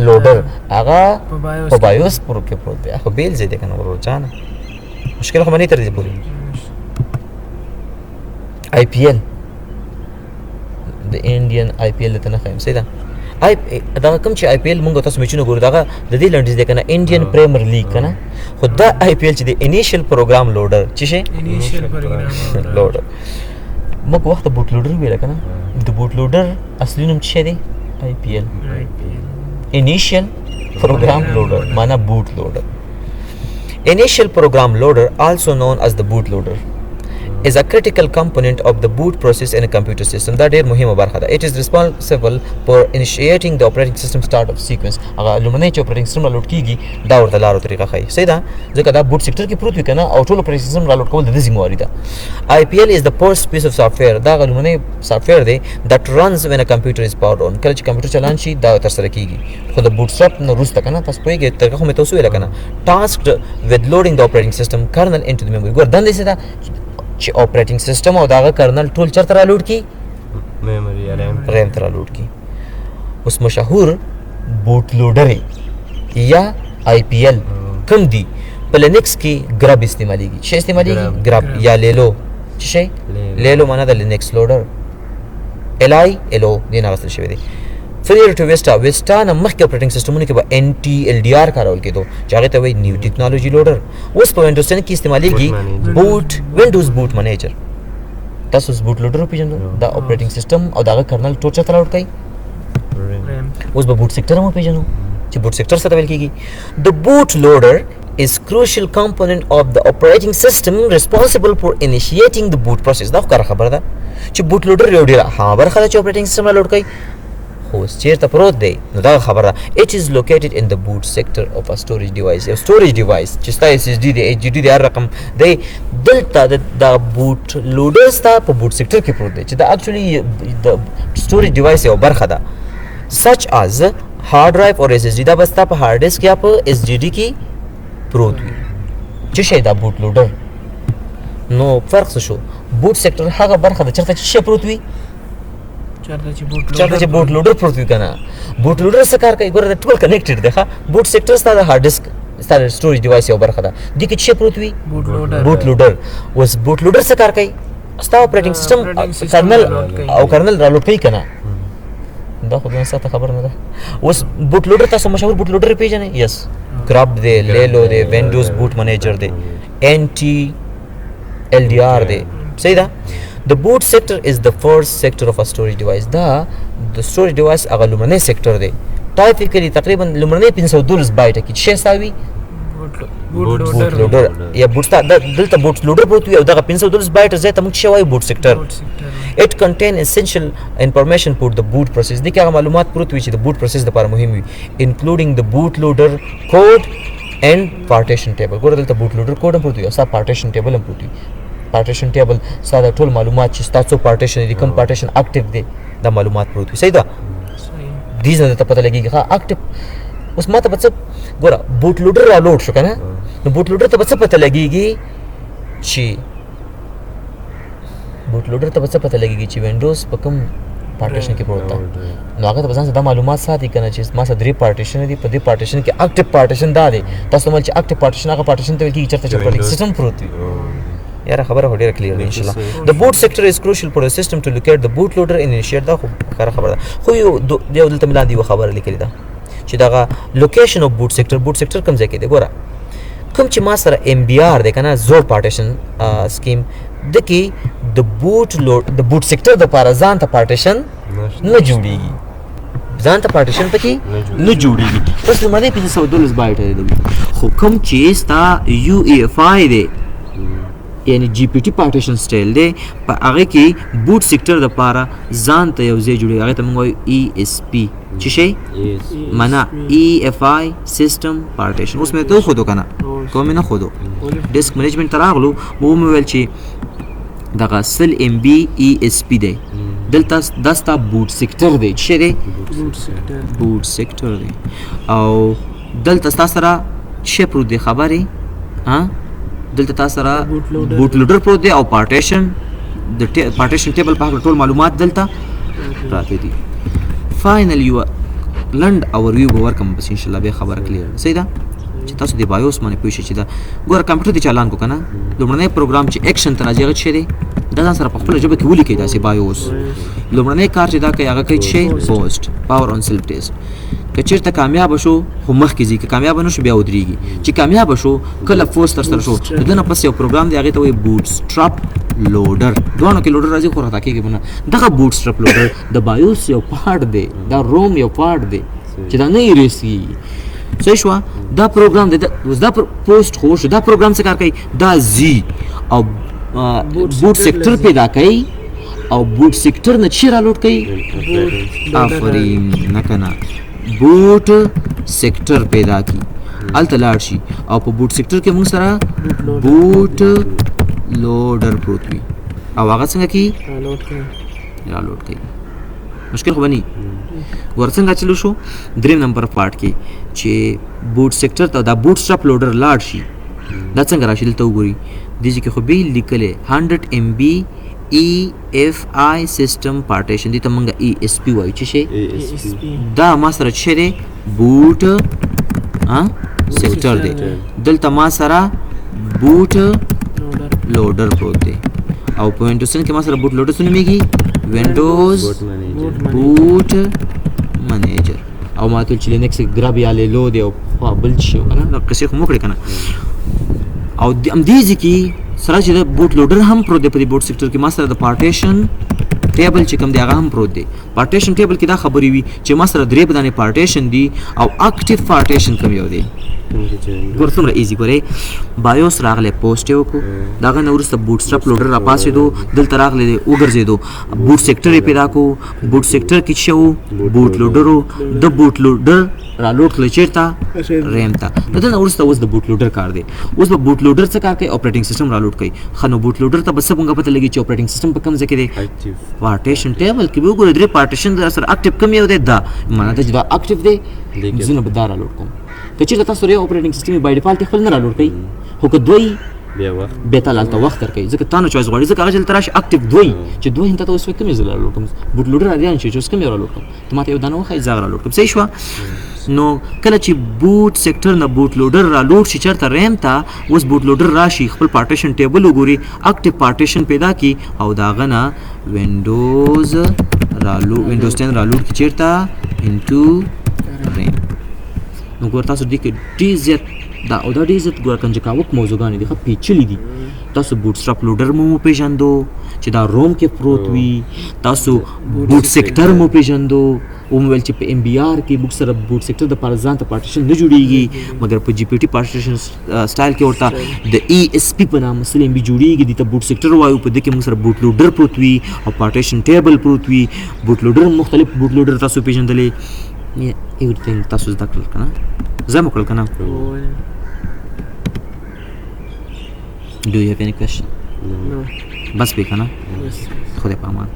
loader هغه په BIOS په کې. BIOS پر کې پروت دی. خو بیل ځای دی کنه ورور جانه، مشکل خو به نه تر دې پورې. آی پی ایل، د انډین آی پی ایل ته نه ښایم، صحیح ده. آی دغه کوم چې آی پی ایل مونږ تاسو میچونه ګورو، دغه د دې لنډیز دی کنه، انډین پریمیر لیګ کنه. خو دا آی پی ایل چې د initial program loader چې شي initial program loader، موږ وخت boot loader ویل کنه. د boot loader اصلي نوم څه دی؟ آی پی ایل، initial program loader، معنا boot loader. Initial program loader, also known as the boot loader, is a critical component of the boot process in a computer system. دا ډیر مهمه برخه ده. It is responsible for initiating the operating system startup sequence. هغه لومړنی چې operating system را load کیږي، دا ورته لار او طریقه ښیي، صحیح ده، ځکه دا boot sector کې پروت وي کنه، او ټول operating system را load کول د ده ذمهواري ده. IPL is the first piece of software، دا هغه لومړنی software دی that runs when a computer is powered on. کله چې کمپیوټر چلان شي دا ترسره کیږي، خو د bootstrap نه وروسته کنه. تاسو پوهیږئ، طریقه خو مې تاسو ویله کنه. Tasked with loading the operating system kernel into the memory. ګور دنده یې څه ده؟ چې operating system او دغه kernel ټول چرته را load کی؟ Memory یا RAM. RAM ته را load کی. اوس مشهور boot loader یا آی پی ایل کوم دی؟ په Linux کې GRUB استعمالیږي. څه استعمالیږي؟ GRUB. GRUB یا LILO. څه شی؟ LILO. LILO معنا د Linux loader، L I L O دې نه اخیستل شوی دی. Prior to Vista، Vista نه مخکې operating سیستمونو کې به ان ټي ال ډي آر کارول کېدو، چې هغې ته وایي New Technology Loader. اوس په Windows 10 کې استعمالیږي Boot Manager. Boot Windows Boot Manager. تاسو اوس boot loader وپېژندو؟ دا operating system او دغه kernel ټول چېرته load کوي؟ RAM. RAM. اوس به boot sector هم وپېژنو چې boot sector څه ته ویل کېږي. The boot loader is crucial component of the operating system responsible for initiating the boot process. دا خو ښکاره خبره ده چې boot loader یو ډېره اهمه برخه ده چې operating system را load کوي، خو اوس چېرته پروت دی؟ نو دا خبره ده. It is located in the boot sector of a storage device. یو storage device چې ستا SSD دی، HDD دی، هر رقم دی، دلته د boot loader ستا په boot sector کې پروت دی، چې دا actually د storage device یو برخه ده، such as hard drive or SSD. دا به ستا په hard disk یا په HDD کې پروت وي. چې شی دا boot loader. نو فرق څه شو؟ Boot sector هغه برخه ده چېرته چې شی پروت وي؟ چېرته چې boot چېرته چې boot loader پروت وي کنه. Boot loader څه کار کوي؟ ګوره دا ټول connected دی ښه. Boot sector ستا د hard disk، ستا د storage device یو برخه ده، دې کې څه پروت وي؟ Boot loader. Boot loader. اوس boot loader څه کار کوي؟ ستا operating system operating system kernel را load کوي. او kernel را load کوي کنه. دا خو بیا ساته خبر نه ده. اوس boot loader، تاسو مشهور boot loader پیژنئ؟ یس، GRUB دی، LILO دی، Windows Boot Manager دی، ان ټي ال ډي آر دی، صحیح ده. The boot sector is the first sector of a storage device. دا د storage device هغه لومړنی sector دی. Typically تقریبا لومړنی 512 بایټ کې چې ستا وي boot Boot boot boot loader. Loader یا boot ستا دلته boot loader پروت وي، او دغه 512 بایټ ځای ته موږ څه وایو؟ Boot sector. Boot sector. It contain essential information for the boot process. دې کې هغه معلومات پروت وي چې د boot process لپاره مهم وي، including the boot loader code and partition table. ګوره دلته boot loader code هم پروت وي او ستا partition table هم پروت وي. Partition table ستا د ټول معلومات چې ستا څو partition دي، کوم partition active دی، دا معلومات پروت وي، صحیح ده؟ صحیح. دې نه ته پته لګیږي ښه active. اوس ما ته به څه، ګوره boot loader را load شو کنه، نو boot loader ته به څه پته لګیږي چې boot loader ته به څه پته لګیږي چې Windows په کوم partition کې پروت ده؟ نو هغه ته به ځان سره دا معلومات ساتي کنه چې ما سره درې partition دي، په دې partition کې active partition دا دی. تاسو مل چې active partition هغه partition ته ویل کېږي چېرته چې operating system پروت وي. یاره خبره خو ډېره clear ده ان شاء الله. The boot sector is crucial for the system to locate the boot loader and initiate. دا خو ښکاره خبره ده، خو یو یو دلته مې لاندې یوه خبره لیکلې ده چې دغه location of boot sector، boot sector کوم ځای کې دی؟ ګوره کوم چې ما سره MBR دی کنه، زوړ partition scheme د کې د boot load د boot sector د پاره ځان ته partition نه جوړیږي. ځان ته پارټیشن پکې نه جوړیږي. بس لومړنی 512 بایټ دی. خو کوم چې ستا یو ای اف آی دی، یعنی جی پی ټي پارټیشن سټایل دی، په هغه کې بوټ سیکټر د پاره ځان ته یو ځای جوړیږي، هغه ته موږ وایو ای اس پی. چې شي معنا ای اف آی سیستم پارټیشن. اوس مې ته وښودو که نه؟ کوم مې نه ښودو. ډیسک منیجمنټ ته راغلو، ومې ویل چې دغه 100 ام بي ای اس پی دی. دلته دا ستا بوټ سیکټر دی. چې دی بوټ سیکټر دی. او دلته ستا سره څه پروت دی خبرې؟ ها، دلته تا سره بوټ لوډر پروت دی او پارټیشن د پارټیشن ټیبل په هکله ټول معلومات دلته پراته دي. فاینل یو لنډ اوورویو به ورکم بس ان شاء الله بیا خبره کلیر. صحیح ده چې تاسو د بایوس باندې پوه شئ چې دا ګوره کمپیوټر دې چالان کو کنه، لومړنی پروګرام چې اکشن ته راځي هغه څه دی، دا ځان سره په خپله ژبه کې ولیکئ. داسې بایوس لومړنی کار چې دا کوي هغه کوي چې پوسټ پاور اون سیلف ټیسټ. که چېرته کامیاب شو خو مخکې ځي، که کامیاب نه شو بیا ودرېږي. چې کامیاب شو کله فوس تر سره شو، د ده نه پس یو پروګرام دی هغې ته وایي بوټ سټراپ لوډر. دواړو کې لوډر راځي خو خطا کېږي به نه. دغه بوټ سټراپ لوډر د بایوس یو پارټ دی، دا روم یو پارټ دی چې دا نه ایریس کېږي. صحیح شوه؟ دا پروګرام دی، اوس دا پوسټ خو شو. دا پروګرام څه کار کوي؟ دا ځي او بوټ سیکټر پیدا کوي او بوټ سیکټر نه چې را لوډ کوي. آفرین، نه که نه، بوټ سیکټر پیدا کی، هلته لاړ شي او په بوټ سیکټر کې موږ سره بوټ لوډر پروت وي او هغه څنګه کی را لوډ کوي. مشکل خو به نه ګوره څنګه چلو شو. دریم نمبر پارټ کې چې بوټ سیکټر ته دا بوټ سټراپ لوډر لاړ شي، دا څنګه راشي دلته وګوري. دې ځای کې خو بیل لیکلی 100 ام بي ای اف آی سیستم پارټیشن، دې ته موږ ای اس پی وایو. چې شي دا ما سره چې دی بوټ سیکټر دی، دلته ما سره بوټ لوډر پروت دی او په وینډوز 10 کې ما سره بوټ لوډر څه نومېږي؟ وینډوز بوټ منیجر. او ما ته چې لینکس ګراب یا لیلو دی او بل څه شی که نه، دا قصې خو مو کړې که نه. او همدې ځای کې سره چې د بوټ لوډر هم پروت دی په دې بوټ سیکټر کې، ما سره د پارټیشن ټیبل چې کوم دی هغه هم پروت دی. پارټیشن ټیبل کې دا خبرې وي چې ما سره درې بدانې پارټیشن دي او اکټیو پارټیشن کوم یو دی. ګوره څومره ایزي. ګورې بایوس راغلی، پوسټ یې وکړو، د هغه نه وروسته بوټ سټراپ لوډر راپاڅېدو، دلته راغلی دی وګرځېدو، بوټ سیکټر یې پیدا کړو. بوټ سیکټر کې څه و؟ بوټ لوډر و. د بوټ لوډر را لوډ کړل چېرته؟ ریم ته. د ده نه وروسته اوس د بوټ لوډر کار دی. اوس به بوټ لوډر څه کار کوي؟ اپریټینګ سیستم را لوډ کوي. ښه نو بوټ لوډر ته به څه مونږ پته لګي چې اپریټینګ سیستم په کوم ځای کې دی؟ پارټیشن ټیبل کې به وګورئ، درې پارټیشن در سره اکټیو کوم یو دی؟ دا معنا دا چې دا اکټیو دی، زه نه به دا را لوډ کوم. که چېرته تاسو یو اپریټینګ سیستم بای ډیفالټ خپل نه را لوډ کوي، خو که دوی بیا تا هلته وخت درکوي، ځکه تا نه چوایس غواړي، ځکه هغه چې دلته راشي اکټیو دوی چې دوی هم تا ته اوس کوم یو زه را لوډ کوم. بوټ لوډر را دی چې اوس کوم یو را لوډ کوم، ته ماته یو دانه وښایې زه هغه را لوډ کوم. صحیح شوه؟ نو کله چې بوټ سیکټر نه بوټ لوډر را لوډ شي چېرته ریم ته، اوس بوټ لوډر راشي خپل پارټیشن ټیبل وګوري، اکټیو پارټیشن پیدا کړي او د هغه نه وینډوز را لوډ، وینډوز 10 را لوډ کړي چېرته؟ انټو ریم. نو ګوره تاسو دې کې ډېر زیات دا او دا ډېر زیات ګوره کنجکاوک موضوعګانې دي، ښه پیچلي دي. تاسو بوټ سټراپ لوډر مو وپېژندو چې دا روم کې پروت وي، تاسو بوټ سیکټر مو پېژندو، ومو ویل چې په ام بي آر کې موږ سره بوټ سیکټر د پاره ځان ته پارټیشن نه جوړیږي، مګر په جی پی ټي پارټیشن سټایل کې ورته د ای اس پی په نامه سل ام بي جوړیږي، دې ته بوټ سیکټر وایو. په دې کې موږ سره بوټ لوډر پروت وي او پارټیشن ټیبل پروت وي. بوټ لوډر مختلف بوټ لوډر تاسو پېژندلې، ایوریثینګ تاسو زده کړل که نه؟ زده مو کړل که نه؟ Do you have any question? No. بس به که نه؟ Yes. خدای په امان.